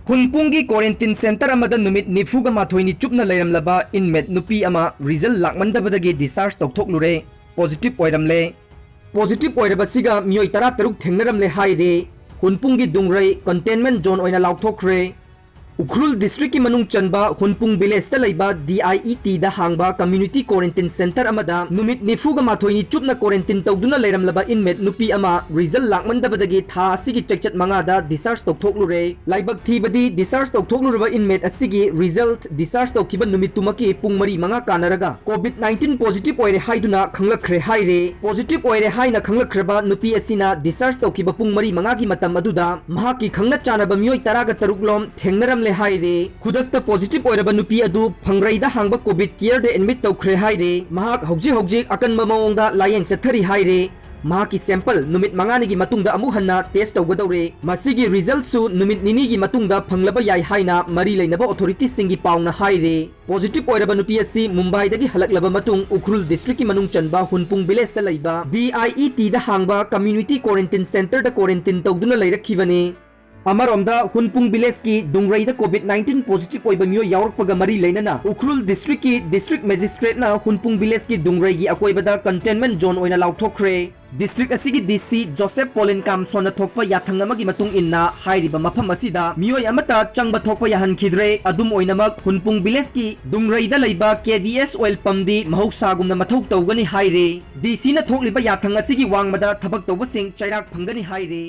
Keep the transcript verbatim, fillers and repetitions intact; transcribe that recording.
ꯍꯨꯟꯄꯨꯡꯒꯤ quarantine centre ꯑꯃꯗ ꯅꯨꯃꯤꯠ ꯅꯤꯐꯨꯒ ꯃꯥꯊꯣꯏꯅꯤ ꯆꯨꯞꯅ ꯂꯩꯔꯝꯂꯕ inmate ꯅꯨꯄꯤ ꯑꯃ result ꯂꯥꯛꯃꯟꯗꯕꯗꯒꯤ discharge ꯇꯧꯊꯣꯛꯂꯨꯔꯦ꯫ Positive ꯑꯣꯏꯔꯝꯂꯦ꯫ Positive ꯑꯣꯏꯔꯕꯁꯤꯒ ꯃꯤꯑꯣꯏ ꯇꯔꯥꯇꯔꯨꯛ ꯊꯦꯡꯅꯔꯝꯂꯦ ꯍꯥꯏꯔꯦ꯫ ꯍꯨꯟꯄꯨꯡꯒꯤ ꯗꯨꯡꯔꯩ containment zone ꯑꯣꯏꯅ ꯂꯥꯎꯊꯣꯛꯈ꯭ꯔꯦ꯫ ꯎꯈ꯭ꯔꯨꯜ district ꯀꯤ ꯃꯅꯨꯡ ꯆꯟꯕ ꯍꯨꯟꯄꯨꯡ village ꯇ ꯂꯩꯕ D I E T ꯗ ꯍꯥꯡꯕ community quarantine centre ꯑꯃꯗ ꯅꯨꯃꯤꯠ ꯅꯤꯐꯨꯒ ꯃꯥꯊꯣꯏꯅꯤ ꯆꯨꯞꯅ quarantine ꯇꯧꯗꯨꯅ ꯂꯩꯔꯝꯂꯕ inmate ꯅꯨꯄꯤ ꯑꯃ result ꯂꯥꯛꯃꯟꯗꯕꯗꯒꯤ ꯊꯥ ꯑꯁꯤꯒꯤ ꯆꯩꯆꯠ ꯃꯉꯥꯗ discharge ꯇꯧꯊꯣꯛꯂꯨꯔꯦ꯫ ꯂꯥꯏꯕꯛ ꯊꯤꯕꯗꯤ discharge ꯇꯧꯊꯣꯛꯂꯨꯔꯕ inmate ꯑꯁꯤꯒꯤ result discharge ꯇꯧꯈꯤꯕ ꯅꯨꯃꯤꯠꯇꯨꯃꯛꯀꯤ ꯄꯨꯡ ꯃꯔꯤ ꯃꯉꯥ ꯀꯥꯟꯅꯔꯒ COVID nineteen positive ꯑꯣꯏꯔꯦ ꯍꯥꯏꯗꯨꯅ ꯈꯪꯂꯛꯈ꯭ꯔꯦ ꯍꯥꯏꯔꯦ꯫ Positive ꯑꯣꯏꯔꯦ ꯍꯥꯏꯅ ꯈꯪꯂꯛꯈ꯭ꯔꯕ ꯅꯨꯄꯤ ꯑꯁꯤꯅ discharge ꯇꯧꯈꯤꯕ ꯄꯨꯡ ꯃꯔꯤ ꯃꯉꯥꯒꯤ ꯃꯇꯝ ꯑꯗꯨꯗ ꯃꯍꯥꯛꯀꯤ ꯈꯪꯅ ꯆꯥꯟꯅꯕ ꯃꯤꯑꯣꯏ ꯇꯔꯥꯒ ꯇꯔꯨꯛ ꯂꯣꯝ ꯊꯦꯡꯅꯔꯝꯂꯦ ꯍꯥꯏꯔꯦ꯫ ꯈꯨꯗꯛꯇ positive ꯑꯣꯏꯔꯕ ꯅꯨꯄꯤ ꯑꯗꯨ ꯐꯪꯔꯩꯗ ꯍꯥꯡꯕ COVID care ꯗ admit ꯇꯧꯈ꯭ꯔꯦ ꯍꯥꯏꯔꯦ꯫ ꯃꯍꯥꯛ ꯍꯧꯖꯤꯛ ꯍꯧꯖꯤꯛ ꯑꯀꯟꯕ ꯃꯑꯣꯡꯗ ꯂꯥꯌꯦꯡ ꯆꯠꯊꯔꯤ ꯍꯥꯏꯔꯦ꯫ ꯃꯍꯥꯛꯀꯤ sample ꯅꯨꯃꯤꯠ ꯃꯉꯥꯅꯤꯒꯤ ꯃꯇꯨꯡꯗ ꯑꯃꯨꯛ ꯍꯟꯅ test ꯇꯧꯒꯗꯧꯔꯦ꯫ ꯃꯁꯤꯒꯤ result ꯁꯨ ꯅꯨꯃꯤꯠ ꯅꯤꯅꯤꯒꯤ ꯃꯇꯨꯡꯗ ꯐꯪꯂꯕ ꯌꯥꯏ ꯍꯥꯏꯅ ꯃꯔꯤ ꯂꯩꯅꯕ authority ꯁꯤꯡꯒꯤ ꯄꯥꯎꯅ ꯍꯥꯏꯔꯦ꯫ Positive ꯑꯣꯏꯔꯕ ꯅꯨꯄꯤ ꯑꯁꯤ ꯃꯨꯝꯕꯥꯏꯗꯒꯤ ꯍꯜꯂꯛꯂꯕ ꯃꯇꯨꯡ ꯎꯈ꯭ꯔꯨꯜ district ꯀꯤ ꯃꯅꯨꯡ ꯆꯟꯕ ꯍꯨꯟꯄꯨꯡ village ꯇ ꯂꯩꯕ D I E T ꯗ ꯍꯥꯡꯕ community quarantine centre ꯗ quarantine ꯇꯧꯗꯨꯅ ꯂꯩꯔꯛꯈꯤꯕꯅꯤ꯫ ꯑꯃꯔꯣꯝꯗ ꯍꯨꯟꯄꯨꯡ village ꯀꯤ ꯗꯨꯡꯔꯩꯗ COVID nineteen positive ꯑꯣꯏꯕ ꯃꯤꯑꯣꯏ ꯌꯥꯎꯔꯛꯄꯒ ꯃꯔꯤ ꯂꯩꯅꯅ ꯎꯈ꯭ꯔꯨꯜ district ꯀꯤ district magistrate ꯅ ꯍꯨꯟꯄꯨꯡ village ꯀꯤ ꯗꯨꯡꯔꯩꯒꯤ ꯑꯀꯣꯏꯕꯗ containment zone ꯑꯣꯏꯅ ꯂꯥꯎꯊꯣꯛꯈ꯭ꯔꯦ꯫ District ꯑꯁꯤꯒꯤ D C ꯖꯣꯁꯦꯐ ꯄꯣꯂꯤꯟꯀꯥꯝꯁꯣꯟꯅ ꯊꯣꯛꯄ ꯌꯥꯊꯪ ꯑꯃꯒꯤ ꯃꯇꯨꯡ ꯏꯟꯅ ꯍꯥꯏꯔꯤꯕ ꯃꯐꯝ ꯑꯁꯤꯗ ꯃꯤꯑꯣꯏ ꯑꯃꯠꯇ ꯆꯪꯕ ꯊꯣꯛꯄ ꯌꯥꯍꯟꯈꯤꯗ꯭ꯔꯦ꯫ ꯑꯗꯨꯝ ꯑꯣꯏꯅꯃꯛ ꯍꯨꯟꯄꯨꯡ village ꯀꯤ ꯗꯨꯡꯔꯩꯗ ꯂꯩꯕ K D S oil pump ꯗꯤ ꯃꯍꯧꯁꯥꯒꯨꯝꯅ ꯃꯊꯧ ꯇꯧꯒꯅꯤ ꯍꯥꯏꯔꯦ꯫ D C ꯅ ꯊꯣꯛꯂꯤꯕ ꯌꯥꯊꯪ ꯑꯁꯤꯒꯤ ꯋꯥꯡꯃꯗ ꯊꯕꯛ ꯇꯧꯕꯁꯤꯡ ꯆꯩꯔꯥꯛ ꯐꯪꯒꯅꯤ ꯍꯥꯏꯔꯦ꯫